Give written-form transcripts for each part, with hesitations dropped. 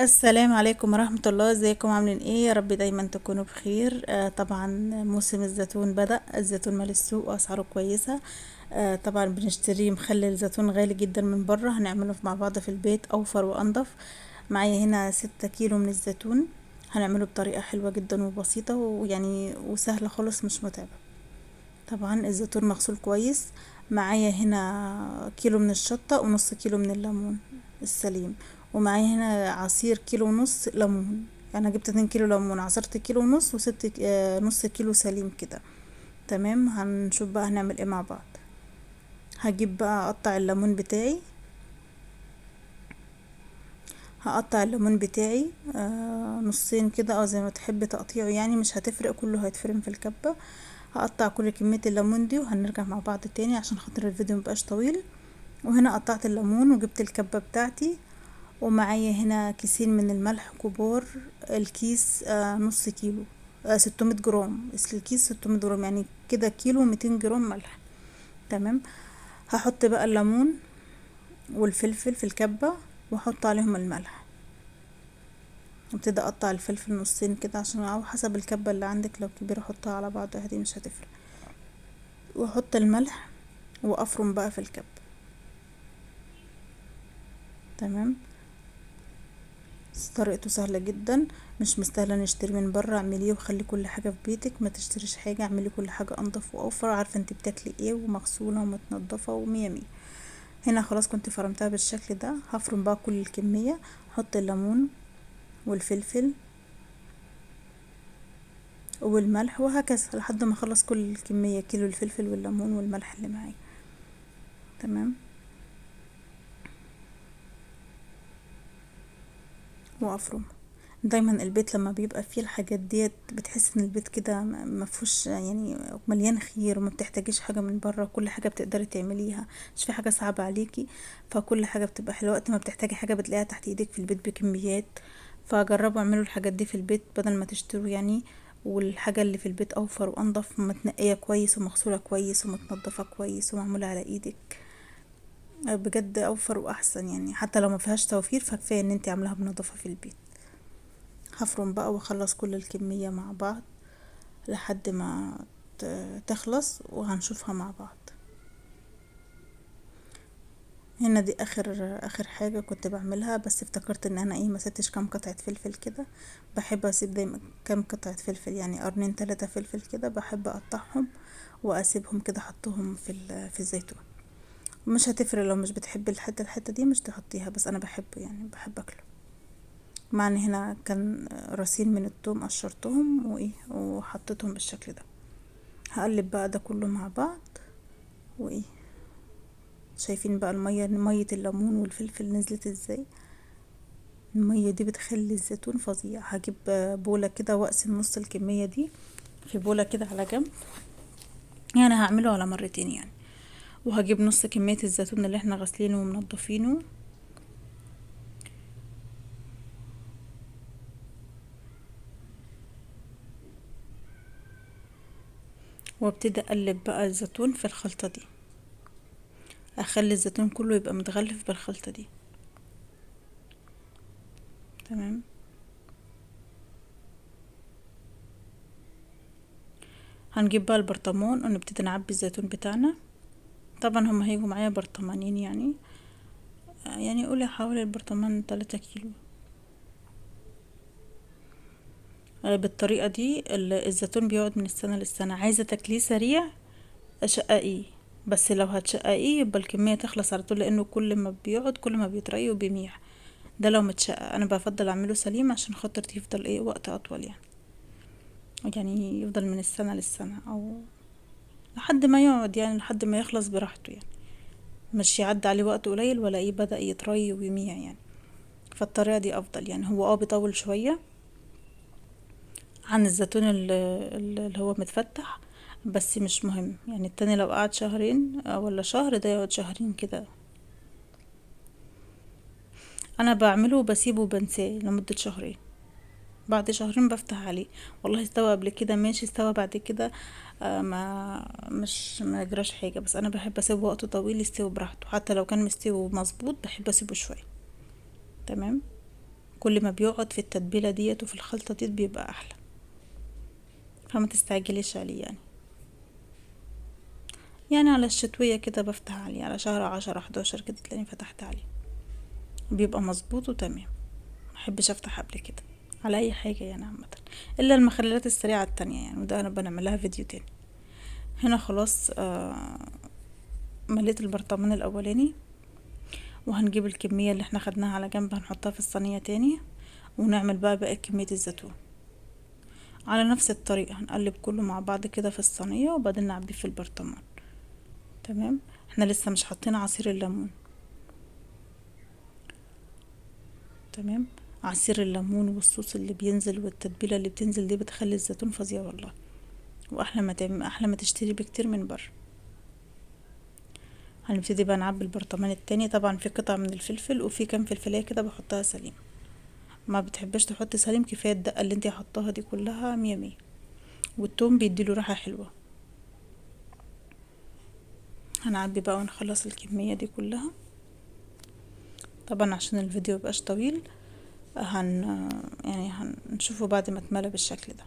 السلام عليكم ورحمة الله. ازيكم عاملين ايه؟ يا رب دايما تكونوا بخير. طبعا موسم الزيتون بدأ، الزيتون مال السوق واسعاره كويسة. طبعا بنشتريه مخلل زيتون غالي جدا من بره، هنعمله مع بعض في البيت اوفر وانضف. معايا هنا 6 كيلو من الزيتون، هنعمله بطريقة حلوة جدا وبسيطة وسهلة خالص مش متعبة. طبعا الزيتون مغسول كويس. معايا هنا كيلو من الشطة ونص كيلو من الليمون السليم، ومعايا هنا عصير كيلو ونص ليمون. انا جبت 2 كيلو ليمون، عصرت كيلو ونص وسبت نص كيلو سليم كده. تمام، هنشوف بقى هنعمل ايه مع بعض. هجيب بقى اقطع الليمون بتاعي، هقطع الليمون بتاعي نصين كده او زي ما تحبي تقطيعه، مش هتفرق، كله هيتفرم في الكبة. هقطع كل كمية الليمون دي وهنرجع مع بعض تاني عشان خاطر الفيديو ميبقاش طويل. وهنا قطعت الليمون وجبت الكبة بتاعتي، ومعايا هنا كيسين من الملح كبار، الكيس نص كيلو، 600 جرام، الكيس 600 جرام، يعني كده كيلو 200 جرام ملح. تمام، هحط بقى الليمون والفلفل في الكبة واحط عليهم الملح. ابتدي اقطع الفلفل نصين كده عشان او حسب الكبة اللي عندك، لو كبيرة حطها على بعض عادي مش هتفرق. واحط الملح وافرم بقى في الكبة. تمام، طريقته سهلة جدا، مش مستاهلة نشتري من بره. اعمليه وخلي كل حاجة في بيتك، ما تشتريش حاجة، اعملي كل حاجة انضف واوفر، عارفة انت بتاكلي ايه، ومغسولة ومتنضفة ومية مية. هنا خلاص كنت فرمتها بالشكل ده. هفرم بقى كل الكمية، احط الليمون والفلفل والملح وهكذا لحد ما اخلص كل الكمية، كيلو الفلفل والليمون والملح اللي معايا. تمام، وافرم. دايما البيت لما بيبقى فيه الحاجات ديت بتحس ان البيت كده ما فيهوش، مليان خير، وما بتحتاجيش حاجة من بره، كل حاجة بتقدري تعمليها، مش في حاجة صعبة عليكي، فكل حاجة بتبقى حلوة. وقت ما بتحتاجي حاجة بتلاقيها تحت ايدك في البيت بكميات. فجربوا اعملوا الحاجات دي في البيت بدل ما تشتروا والحاجة اللي في البيت اوفر وانضف، متنقية كويس ومغسولة كويس ومتنضفة كويس ومعمولة على ايدك، بجد اوفر واحسن. حتى لو ما فيهاش توفير فكفاية ان انتي عاملاها بنظافة في البيت. هفرم بقى واخلص كل الكمية مع بعض لحد ما تخلص وهنشوفها مع بعض. هنا دي اخر حاجة كنت بعملها، بس افتكرت ان انا ما سبتش كام قطعة فلفل كده. بحب اسيب دايما كام قطعة فلفل، يعني قرنين 3 فلفل كده، بحب اقطعهم واسيبهم كده، احطهم في الزيتون. مش هتفرق لو مش بتحبي الحتة دي مش تحطيها، بس انا بحبه، بحب اكله. مع ان هنا كان راسين من التوم قشرتهم وحطيتهم بالشكل ده. هقلب بقى ده كله مع بعض. شايفين بقى مية الليمون والفلفل نزلت ازاي؟ المية دي بتخلي الزيتون فظيع. هجيب بولة كده واقسم نص الكمية دي في بولة كده على جنب، هعمله على مرتين. وهجيب نص كمية الزيتون اللي احنا غاسلينه ومنضفينه. وابتدي اقلب بقى الزيتون في الخلطة دي، اخلي الزيتون كله يبقى متغلف بالخلطة دي. تمام، هنجيب بقى البرطمان ونبتدي نعبي الزيتون بتاعنا. طبعا هما هيجوا معايا برطمانين، قولي حوالي البرطمان 3 كيلو. بالطريقة دي الزيتون بيقعد من السنة للسنة. عايزة تاكليه سريع شققيه، بس لو هتشققيه يبقى الكمية تخلص على طول، لأنه كل ما بيقعد كل ما بيتري وبيميع. ده لو متشقق. أنا بفضل أعمله سليم عشان خاطر يفضل وقت أطول، يعني يفضل من السنة للسنة أو لحد ما يقعد، لحد ما يخلص براحته، مش يعدي عليه وقت قليل ولا بدأ يتري ويميع. فالطريقة دي أفضل. هو بيطول شوية عن الزيتون اللي هو متفتح، بس مش مهم. التاني لو قعد شهرين ولا شهر، ده يقعد شهرين كده. انا بعمله وبسيبه وبنساه لمدة شهرين، بعد شهرين بفتح عليه. والله استوى قبل كده ماشي، استوى بعد كده، ما مش ما يجراش حاجة، بس انا بحب اسيبه وقت طويل يستوي براحته، حتى لو كان مستوي مظبوط بحب اسيبه شوية. تمام، كل ما بيقعد في التتبيلة ديت وفي الخلطة ديت بيبقى احلى، فما تستعجليش عليه يعني على الشتوية كده بفتح عليه على شهر 10 11 كده تلاقيني فتحت عليه، بيبقى مظبوط وتمام. محبش افتح قبل كده على اي حاجة عامة، الا المخللات السريعة التانية وده انا بنعملها فيديو تاني. هنا خلاص، مليت البرطمان الاولاني، وهنجيب الكمية اللي احنا خدناها على جنب هنحطها في الصينية تاني، ونعمل بقى باقي كمية الزيتون على نفس الطريقة. هنقلب كله مع بعض كده في الصينية وبعدين نعبيه في البرطمان. تمام، احنا لسه مش حاطين عصير الليمون. تمام، عصير الليمون والصوص اللي بينزل والتتبيلة اللي بتنزل دي بتخلي الزيتون فظيع والله، واحلى ما تعمل، احلى ما تشتري بكتير من بره. هنبتدي بقى نعبي البرطمان التاني. طبعا في قطع من الفلفل وفي كام فلفلايه كده بحطها سليم، ما بتحبش تحط سليم كفايه الدقه اللي انتي حطاها دي كلها مية مية، والتوم بيديله ريحه حلوه. هنعبي بقى ونخلص الكميه دي كلها. طبعا عشان الفيديو ميبقاش طويل هنشوفه بعد ما اتملى بالشكل ده.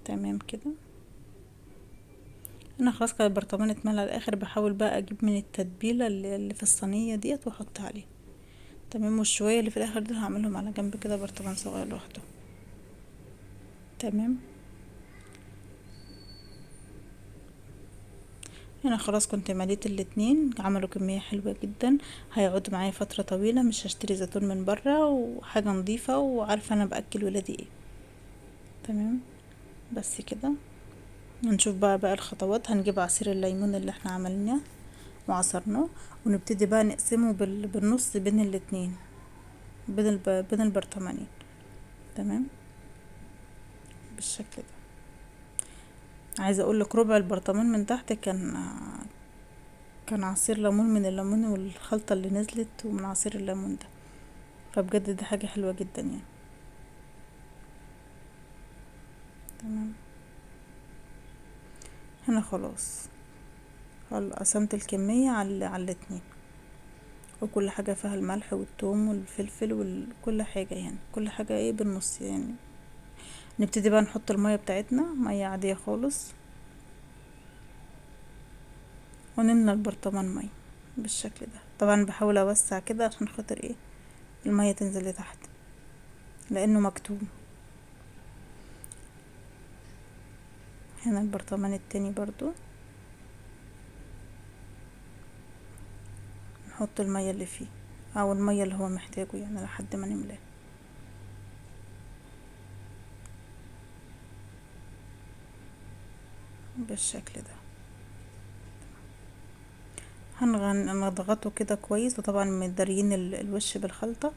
تمام كده، انا خلاص كده البرطمان اتملى على الاخر. بحاول بقى اجيب من التتبيله اللي في الصينيه ديت واحطها عليه. تمام، والشويه اللي في الاخر دول هعملهم على جنب كده برطمان صغير لوحده. تمام، هنا خلاص كنت مليت الاتنين، عملوا كمية حلوة جدا، هيقعدوا معايا فترة طويلة، مش هشتري زيتون من برا، وحاجة نظيفة وعارفة انا باكل ولادي ايه. تمام، بس كده. نشوف بقى الخطوات. هنجيب عصير الليمون اللي احنا عملناه وعصرناه، ونبتدي بقى نقسمه بالنص بين الاتنين، بين البرطمانين. تمام، بالشكل ده. عايزه اقول لك ربع البرطمان من تحت كان عصير ليمون من الليمون والخلطه اللي نزلت ومن عصير الليمون ده، فبجد دي حاجه حلوه جدا. تمام، هنا خلاص قسمت الكميه على الاتنين، وكل حاجه فيها الملح والثوم والفلفل وكل حاجه، كل حاجه بالنص. نبتدي بقى نحط المية بتاعتنا، مية عادية خالص، ونملى البرطمان مية بالشكل ده. طبعا بحاول اوسع كده عشان خاطر المية تنزل لتحت لانه مكتوم. هنا البرطمان التاني برضو نحط المية اللي فيه او المية اللي هو محتاجه لحد ما نملاه. بالشكل ده. هنضغطه كده كويس، وطبعا مداريين الوش بالخلطة،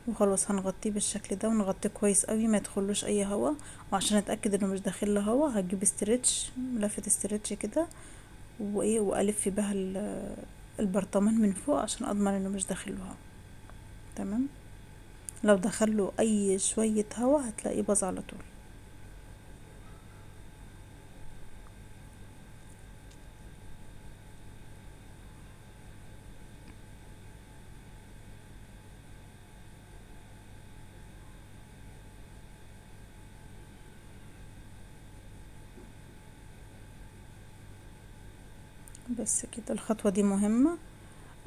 وخلاص هنغطيه بالشكل ده، ونغطيه كويس قوي ما يدخلوش اي هوا. وعشان اتاكد انه مش داخل له هوا هجيب استرتش، لفه استرتش كده، والف بها البرطمان من فوق عشان اضمن انه مش داخل له هوا. تمام، لو دخل له اي شويه هوا هتلاقيه باظ على طول. بس كده. الخطوة دي مهمة،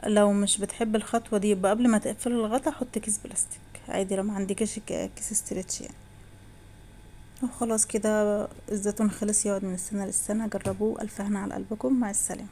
لو مش بتحب الخطوة دي يبقى قبل ما تقفل الغطا حط كيس بلاستيك عادي لو ما عندكش كيس استرتش. وخلاص كده الزيتون خلص، يقعد من السنة للسنة. جربوه، ألف هنا على قلبكم. مع السلامة.